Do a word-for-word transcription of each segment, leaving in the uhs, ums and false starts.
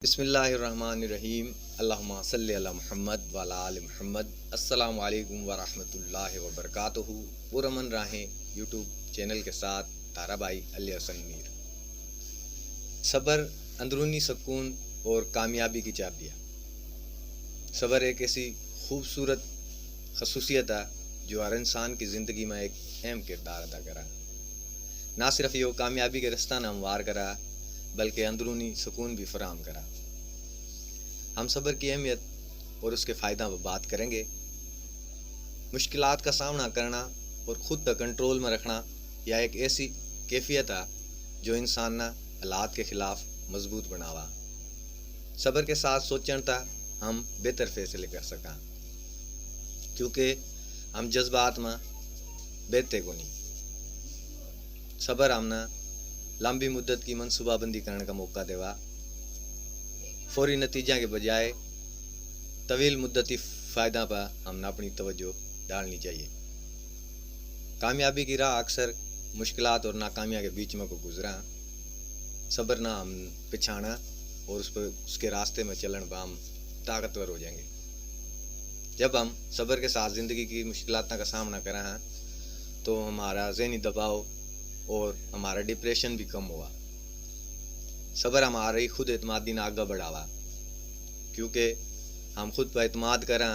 बिस्मिल्लाहिर्रहमानिर्रहीम। अल्लाहुम्मा सल्लि अला मुहम्मद व अला आलि मुहम्मद। अस्सलामु अलैकुम व रहमतुल्लाहि व बरकातुहू। पुरअमन राहें YouTube चैनल के साथ तारा भाई अली हसन मीर। सब्र, अंदरूनी सुकून और कामयाबी की चाबियाँ। सब्र एक ऐसी खूबसूरत खसूसियत है जो हर इंसान की ज़िंदगी में एक अहम किरदार अदा करा। ना सिर्फ यो कामयाबी के रास्ता ना हमवार करा, बल्कि अंदरूनी सुकून भी फराहम करा। हम सब्र की अहमियत और उसके फ़ायदा पर बात करेंगे। मुश्किलात का सामना करना और खुद का कंट्रोल में रखना, यह एक ऐसी कैफियत है जो इंसान ना हालात के खिलाफ मजबूत बनावा। सब्र के साथ सोचण ता हम बेहतर फैसले कर सकां, क्योंकि हम जज्बात में बहते कोनी। सब्र हमने लंबी मुद्दत की मनसूबाबंदी करने का मौका देवा। फौरी नतीजा के बजाय तवील मुद्दती फ़ायदा पर हमने अपनी तवज्जो डालनी चाहिए। कामयाबी की राह अक्सर मुश्किलात और नाकामियाँ के बीच में को गुजरा। सब्र ना हम पिछाना और उस पर, उसके रास्ते में चलण पर हम ताकतवर हो जाएंगे। जब हम सब्र के साथ ज़िंदगी की मुश्किलात का सामना करा हैं, तो हमारा जहनी दबाव और हमारा डिप्रेशन भी कम हुआ। सब्र हमारी खुद एतमादी ना आगे बढ़ावा, क्योंकि हम खुद पर एतमाद करा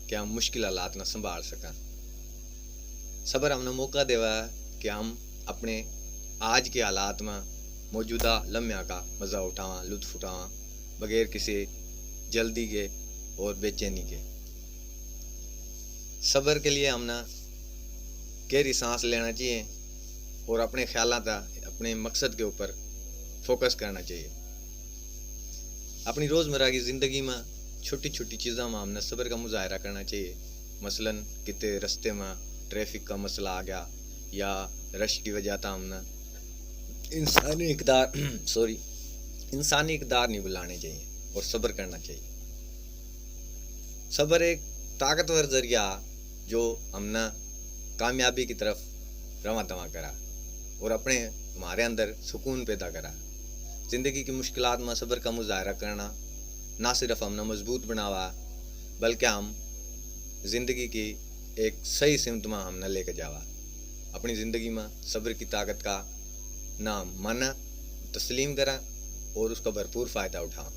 कि हम मुश्किल हालात ना संभाल सका। सब्र हमने मौका देवा कि हम अपने आज के हालात में मौजूदा लम्ह्या का मज़ा उठावा, लुत्फ उठावा, बगैर किसी जल्दी के और बेचैनी के। सब्र के लिए हमने गहरी सांस लेना चाहिए और अपने ख्यालों का अपने मकसद के ऊपर फोकस करना चाहिए। अपनी रोज़मर्रा की ज़िंदगी में छोटी छोटी चीज़ों में हमने सब्र का मुजाहरा करना चाहिए। मसलन, किते रास्ते में ट्रैफिक का मसला आ गया या रश की वजह से हमने इंसानी इकदार सॉरी इंसानी इकदार नहीं भुलाने चाहिए और सब्र करना चाहिए। सब्र एक ताकतवर जरिया जो हमने कामयाबी की तरफ रवा दवा करा और अपने हमारे अंदर सुकून पैदा करा। ज़िंदगी की मुश्किलात में सब्र का मुजाहरा करना ना सिर्फ हमने मजबूत बनावा, बल्कि हम ज़िंदगी की एक सही सिमत में हमने लेके जावा। अपनी ज़िंदगी में सब्र की ताकत का ना हम माना, तस्लीम करा और उसका भरपूर फ़ायदा उठावा।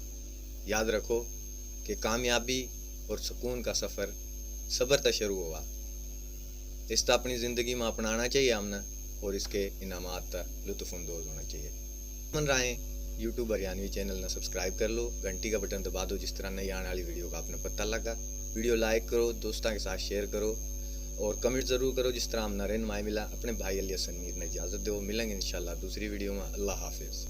याद रखो कि कामयाबी और सुकून का सफ़र सब्र तै शुरू हुआ। इसका अपनी ज़िंदगी में अपनाना चाहिए हमने और इसके इनामात तै लुत्फानंदोज होना चाहिए। मन राहें YouTube हरियाणवी चैनल ने सब्सक्राइब कर लो, घंटी का बटन दबा दो, जिस तरह नई आने वाली वीडियो का आपने पता लगा। वीडियो लाइक करो, दोस्तों के साथ शेयर करो और कमेंट ज़रूर करो, जिस तरह हमने रहनुमाई मिला। अपने भाई अली हसन मीर ने इजाज़त दो, मिलेंगे इंशाल्लाह दूसरी वीडियो में। अल्लाह हाफिज़।